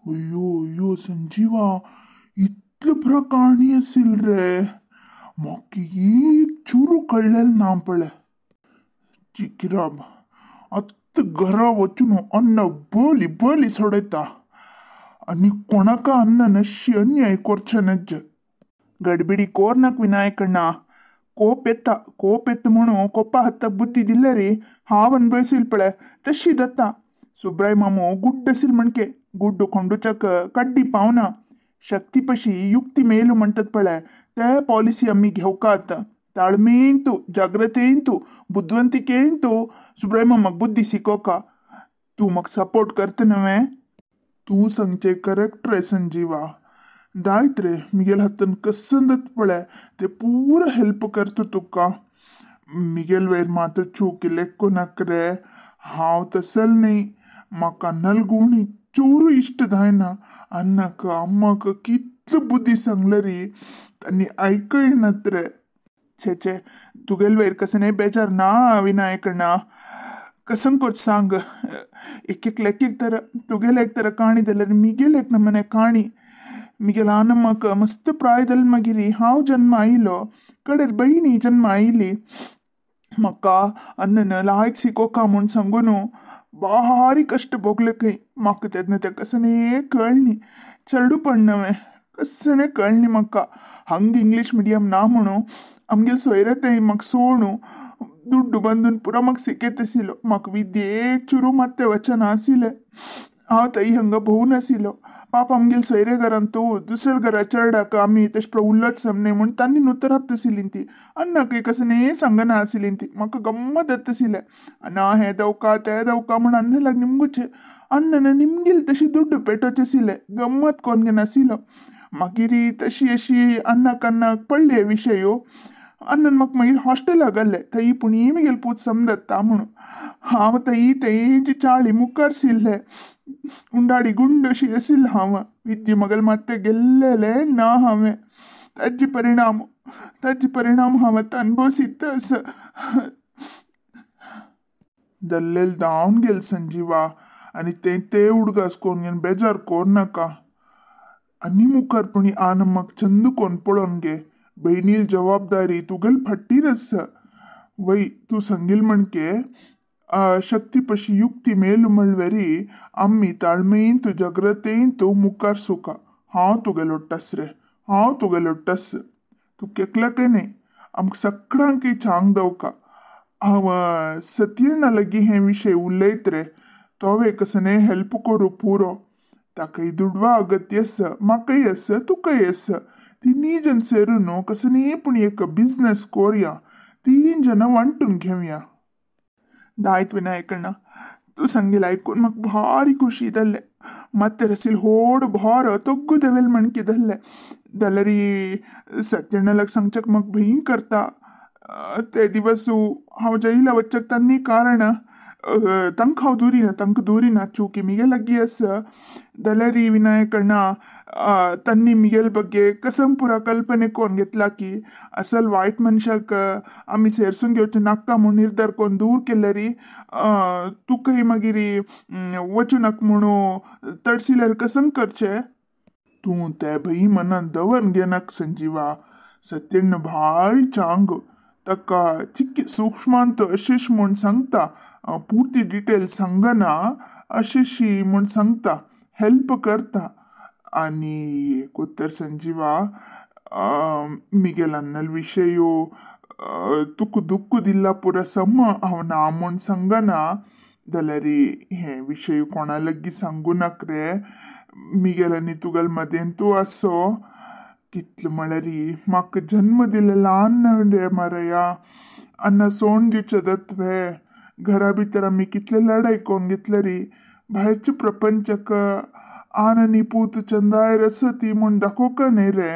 अय्यो अय्यो संजीवा, इतलो पुरो काणी आशिल रे, म्हाका एक चुरू कळ्ळेलें ना पळय. चिकिराब आतां घरा वचून अन्न बली बली सोडयता आनी कोणाका अन्न अशी अन्याय करचें नज्ज. गडबिडी कोर्नाक विनायकण्णा, ಕೋಪ್ ಎತ್ತ ಕೋಪ್ ಎತ್ತ म्हणू ಕೊಪ್ಪ ಹತ್ತ ಬುದ್ಧಿ ದಿಲ್ಲರಿ ಹಾವ್ ಅನ್ಭವಿಸಿಲ್ ಪಳೆ ತಶಿ ದತ್ತ. ಸುಬ್ರಾಯ್ ಮಾಮು ಗುಡ್ಡಸಿಲ್ ಮಣ್ಕೆ ಗುಡ್ಡು ಕೊಂಡುಚಕ ಕಡ್ಡಿ ಪಾವನ ಶಕ್ತಿ ಪಶಿ ಯುಕ್ತಿ ಮೇಲು म्हणतात पळे ते पॉलिसी आम्ही घेवकात. ताळमेंतू जाग्रतेंतू बुदवंतिकेंतू सुब्राय मामाक बुद्धी शिकोवका. तूं म्हाका सपोर्ट करता न्हय? तूं सांगचें करेक्ट रे संजीवा. दायत रे मिगेल हातान कसन जाता पळय ते पुरो हेल्प करता तुका. मिगेल वयर मात चूक लेखूं नाका रे, हांव तसल न्ही. म्हाका नलगुणी चोरू इश्ट जायना. अन्नाक अम्माक कितलो बुद्धी सांगले री तांणी आयकयनात रे. छे छे, तुगेल वयर कसनय बेजार ना विनायकण्णा. कसं करचें सांग, एक एक एक तर तुगेले एक तर काणी जाल्यार मिगेले एक नमुने काणी. मिगेल आनम्माक मस्त प्राय जालें मागीर हांव जन्म आयलो, कडेर भयणी जन्म आयली. म्हाका अन्नन लायक शिकोवका म्हूण सांगून भारी कश्ट भोगले खंय. म्हाका तेन्ना तें कसने कळ्ळी, चेडूपण न्हय कसने कळ्ळी म्हाका. हांगा इंग्लीश मिडियम ना म्हणून आमगेले सोयरे थंय म्हाका सोडून दुड्डू बांदून पुरो म्हाका शिकयत आशिल्लो. म्हाका विद्ये चुरू मात्तें वचना आशिल्लें. हांव थंय हांगा भोंवून आशिल्लो. पाप आमगेले सोयरे घरांत तूं दुसऱ्या घरा चेरडाक आमी तशें पळय उल्लत सम न्हय म्हूण तांणी नुतर आशिल्ली ती. अन्नाकय कसने सांगना आशिल्ली ती. म्हाका गम्मत जाता आशिल्लें. अन्ना हें दवका तें दवका म्हूण अन्ना लागीं निमगुचें. अन्नान निमगेले तशी दुड्डू पेटोवचें आशिल्लें, गम्मत कोन्न घेनाशिल्लो. मागीर तशी अशी अन्नाक अन्नाक पडले विशय. अन्नान म्हाका मागीर हॉस्टेलाक घाल्लें, थंय पूण म्हगेलो पूत समजता म्हणून. हांव थंय तेंची चाळी मुखार आशिल्लें, उंडाडी गुंड अशी आशिल्लें हांव. विद्या म्हगेलें मात्तें गेल्लेलें ना हांवें. ताजे परिणाम ताजे परिणाम हांव आतां अनुभवसीत आसा. जाल्लें धांवन गेल संजीवा, आनी तें ते उडगास कोन्न घेवन बेजार कोरनाका. आनी मुखार पूण आन म्हाका चंद कोन्न पळोवन घे. भयणील जबाबदारी तुगेल फाटीर आसा. वय तूं सांगील म्हणके शक्ती पशी युक्ती मेलू म्हणल्यार आमी ताळमेंत जाग्रतेंत मुखार सुका. हांव तुगेलो टस रे, हांव तुगेलो टस. तूं केकल्याकय न्हय, आमकां सगळ्यांकय चांग दवका. हांव सतीर्णा लागीं हे विशय उलयत रे, तोवे कसने हेल्प करूं पुरो. ताकाय दुडवा अगत्य आसा, म्हाकाय आसा, तुकाय आसा. तिनूय जण सेरून कसनीय पूण एक बिजनेस कोरया, तीन जाणां वांटून घेवया. दायत विनायकण्णा, तूं सांगील आयकून म्हाका भारी खुशी जालें. मात्तें आशिल्लें होड भार तोग्गू देवेल म्हणके जाल्लें. जाल्यार सत्यण्णा लागीं सांगच्याक म्हाका भंय करता. ते दिवस हांव जैला वचच्याक तांणी कारण तांकां हांव दुरिना, तांकां दुरिना, चुकी मिगे लागीं आसा. जाल्यार विनायकण्णा तांणी मिगेल ಬಗ್ಗೆ कसम पुरा कल्पने कोन्न घेतला की असल वायट मनशाक आमी सेरसून घेवचें नाका म्हूण निर्धार कोन्न दूर केल्यार तुकाय मागीर वचूं नाका म्हणून तडसिल्यार कसम करचें? तूं ते भंय मनांत दवर घेनाका संजीवा. सत्यण्ण भारी चांग, ताका चिक्की सूक्ष्मांत अशेश म्हूण सांगता, पुर्ती डिटेल सांगना, अशेशी म्हूण सांगता, हेल्प करता. आनी एक उतर संजीवा, मिगेल अन्नल विशय तुका दुख्ख दिल्ला पुरो सम हांव ना म्हूण सांगना, जाल्यार हे विशय कोणा लागीं सांगू नाका रे. मिगेल आनी तुगेले मदें तूं आसो. कितलें म्हळ्यार म्हाका जन्म दिल्लें ल्हान रे मारया, अन्ना सोण दिवचें दत्वे. घरा भितर आमी कितले लडाय कोन्न घेतले री, भायरच्या प्रपंचाक आन आनी पूत चंदायर आसा ती म्हूण दाखोवका न्हय रे.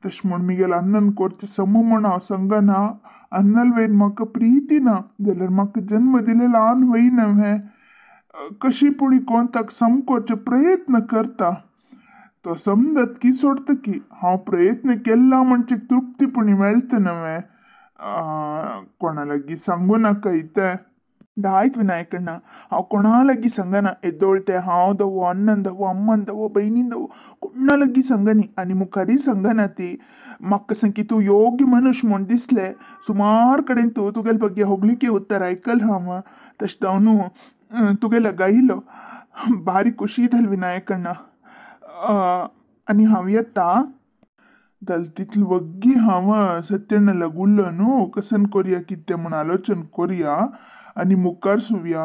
तशें म्हूण मिगेल अन्नान करचें सम म्हूण हांव सांगना. अन्नाल वयर म्हाका प्रिती ना, जाल्यार म्हाका जन्म दिल्लें ल्हान वय न्हय. कशी पुणी कोण ताका सम करचे प्रयत्न करता, तो समजत की सोडटा की हांव प्रयत्न केला म्हणचे तृप्ती पुणी मेळटा न्हय. कोणा लागीं सांगू नाका इतें. दायत विनायकण्णा हांव कोणा लागीं सांगना येदोळ तें हांव दवो अण्णन दवो अम्मन दवो बहिणीन दवो कोणा लागीं सांगनी आनी मुखारय सांगना ती. म्हाका सांग तूं योग्य मनुष्य म्हूण दिसलें सुमार कडेन तूं तुगेले बगे होगळीके उत्तर आयकल हांव तशें जावन तुगे लगायलो भारी खुशी जाली विनायकण्णा. आनी हांव येता जाल्यार तितले वग्गी हांव सत्यण्णा लागीं उरलो न्हू कसन कोरया कितें म्हूण आलोचन कोरया आनी मुखार सुवया.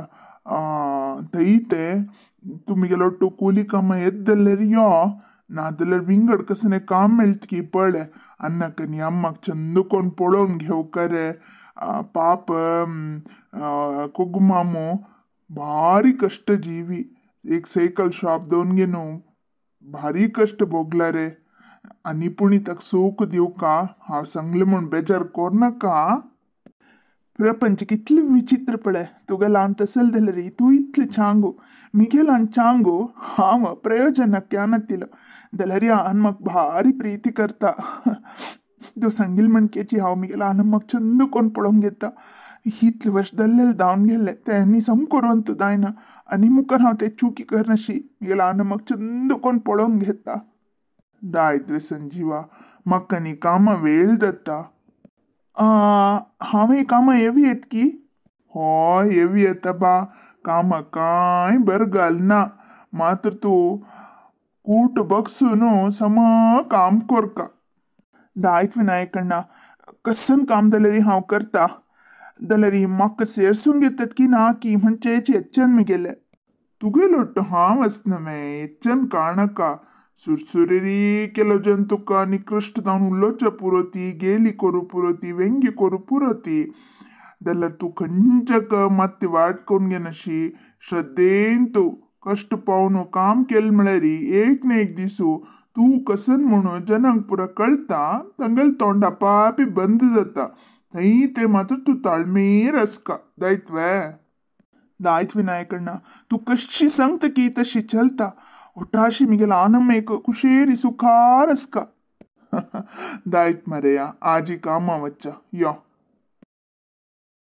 थंय तें तूं मिगेलो टोकुली कामां येत जाल्यार यो नाजाल्यार विंगड कसलें काम मेळटा की पळय. अन्नाक आनी अम्माक चंद कोन्न पळोवन घेवका रे. पाप कोगुमामू भारी कश्ट जीवी एक सायकल शॉप दवरून घे न्हू भारी कश्ट भोगला रे. आनी पुणी ताका सूख दिवका हांव सांगलें म्हूण बेजार कोरनाका. प्रपंच कितले विचित्र पळय तुगेल्यान तसल जाल्यार तूं इतलें चांगू मिगेल्यान चांगू हांव प्रयोजनाक क्यानातिलो जाल्यार आन म्हाका भारी प्रीती करता. तूं सांगिल म्हणकेची हांव मिगेल्या आनम्माक चंद कोन्न पळोवंक घेता. इतले वर्स जाल्ले धांवन गेल्ले तें सम करून तूं जायना आनी मुखार हांव ते चुकी करनाशी मिगेल्या आनम्माक चंद कोन्न पळोवंक घेता. दायत रे संजीवा म्हाका न्ही कामां वेळ जाता. हांवें कामां येवी येत की? हय येवी येता बा कामां कांय बरें घालना मात्र तूं कूट बगसून सम काम कोरका. दायत विनायकण्णा कसन काम जाल्यार हांव करता जाल्यार म्हाका सेरसूंक येतात की ना की म्हणचेच येच्चन मिगेले. तुगेलो हांव आसना मे येच्चन काणका सुरसुरेरी केलो जन तुका निकृश्ट जावन उलोवच्या पुरो ती गेली करूं पुरो ती व्यंग्य करूं पुरो ती जाल्यार तूं खंयच्याक मात्ती वाट करून घेनाशी श्रद्धेन तूं कश्ट पावन काम केलें म्हळ्यार एक ना एक दिसू तूं कसन म्हणून जनांक पुरा कळटा तांगेले तोंड आपापी बंद जाता. थंय ते मात्र तूं ताळमेर आसका दायत वे. दायत विनायकण्णा तूं कशी सांगता की तशी चलता ಒಟ್ರಾಶಿ ಮಿಗೆಲ ಆನಮ್ಮೇಕ್ ಕುಶೇರಿ ಸುಖಾರ್ ಅಸ್ಕ. दायत मरेया आजी कामा वच्चा यो.